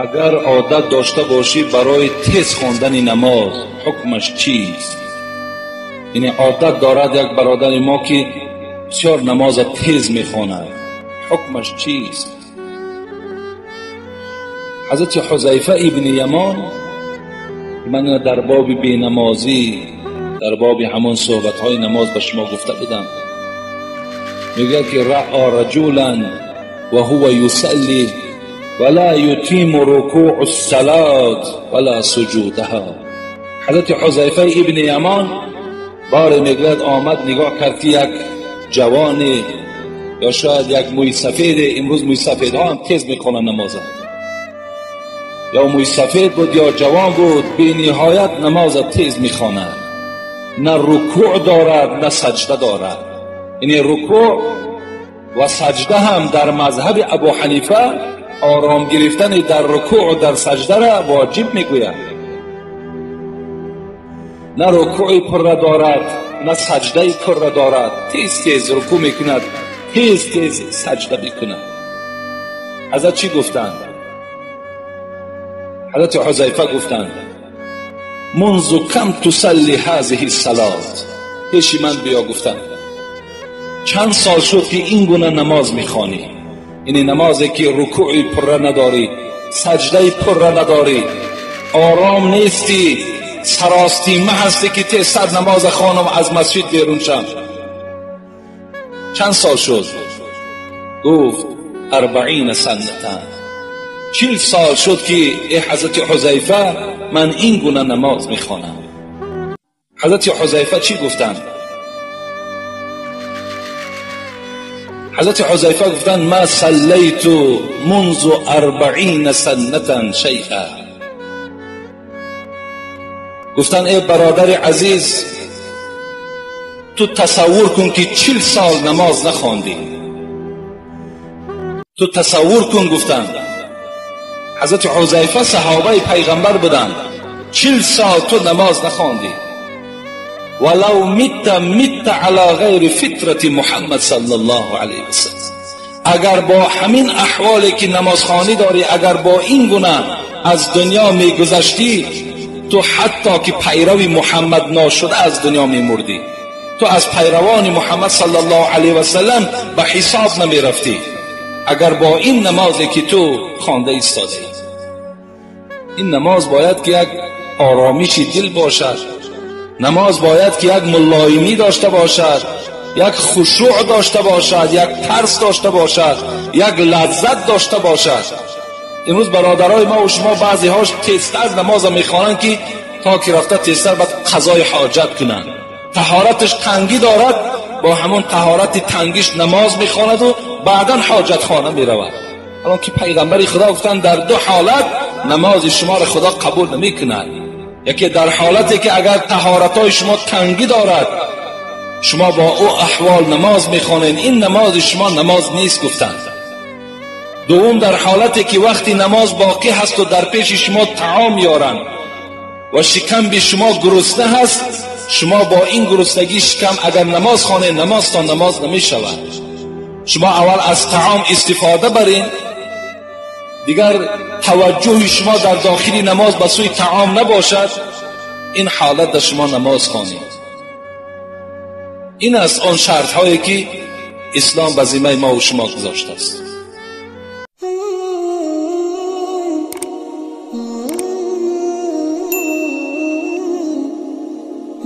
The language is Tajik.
Агар одат дошта бошӣ барои тез хондани намоз, ҳукмаш чист? Яъне одат дорад як бародари мо, ки бисёр намоза тез мехонад, ҳукмаш чист? Ҳазрати Ҳузайфа ибни Ямон, ман дар боби бенамозӣ, дар боби ҳамон суҳбатҳои намоз ба шумо гуфта будам, мегӯяд ки раъа раҷулан ва ҳува юсалли ва ла ютиму рукӯъу ссалот ва ла суҷудаҳа. Ҳазрати Ҳузайфа ибни Ямон боре мегӯяд омад нигоҳ кард, ки як ҷавоне ё шояд як мӯйсафеде, имрӯз мӯйсафедҳо ҳам тез мехонанд намоза, ё мӯйсафед буд ё ҷавон буд, бениҳоят намоза тез мехонад, на рукӯъ дорад, на саҷда дорад. Яъне рукӯъ ва саҷда ҳам дар мазҳаби Абу Ҳанифа ором гирифтани дар рукӯъ ва дар саҷдара воҷиб мегӯяд. На рукӯи пурра дорад, на саҷдаи пурра дорад, тез тез рукӯъ мекунад, тез тез саҷда мекунад. Ҳазрат чӣ гуфтанд? Ҳазрати Ҳузайфа гуфтанд: منذ کم تصلی هذه الصلاة. пеши ман биё, гуфтанд, чанд сол шуд, ки ин гуна намоз мехонӣ? Ини намозе ки рукӯи пурра надорӣ, саҷдаи пурра надорӣ, ором нестӣ, саростима ҳастӣ, ки тезтар намоза хонам, аз масҷид берун шам. Чанд сол шуд? Гуфт: 40 سنة. 40 сол шуд, ки э ҳазрати Ҳузайфа, ман ин гуна намоз мехонам. Ҳазрати Ҳузайфа чӣ гуфтанд? Ҳазрати Ҳузайфа гуфтанд: ма саллайту منذ 40 سنة شیئا. Гуфтанд: э бародари азиз, ту тасаввур кун, ки 40 сол намоз нахондӣ. Ту тасаввур кун, гуфтанд. Ҳазрати Ҳузайфа саҳобаи пайғамбар буданд. 40 сол ту намоз нахондӣ. Валав митта митта ала ғайри фитрати Муҳаммад саллаллоҳу алайҳи васаллам. Агар бо ҳамин аҳволе ки намозхонӣ дорӣ, агар бо ин гуна аз дунё мегузаштӣ, ту ҳатто ки пайрави Муҳаммад ношуда аз дунё мемурдӣ. Ту аз пайравони Муҳаммад саллаллоҳу алайҳи васаллам ба ҳисоб намерафтӣ, агар бо ин намозе ки ту хонда истодаӣ. Ин намоз бояд ки як оромиши дил бошад, намоз бояд ки як мулоимӣ дошта бошад, як хушӯъ дошта бошад, як тарс дошта бошад, як лаззат дошта бошад. Имрӯз бародарои мо ва шумо баъзеҳош тезтар намоза мехонанд, ки то ки рафта тезтар баъд қазои ҳоҷат кунанд. Таҳораташ тангӣ дорад, бо ҳамон таҳорати тангиш намоз мехонаду баъдан ҳоҷатхона меравад. Ҳалон ки пайғамбари Худо гуфтанд: дар ду ҳолат намози шуморо Худо қабул намекунад. Яке дар ҳолате ки агар таҳоратҳои шумо тангӣ дорад, шумо бо ӯ аҳвол намоз мехонед, ин намози шумо намоз нест, гуфтанд. Дуввум дар ҳолате ки вақти намоз боқӣ ҳасту дар пеши шумо таом меоранд ва шикамби шумо гурусна ҳаст, шумо бо ин гуруснагии шикам агар намоз хонед, намозтон намоз намешавад. Шумо аввал аз таом истифода баред, дигар таваҷҷӯҳи шумо дар дохили намоз ба сӯи таом набошад, ин ҳолат дар шумо намоз хонед. Ин аст он шартҳое ки ислом ба зиммаи мо ва шумо гузоштааст.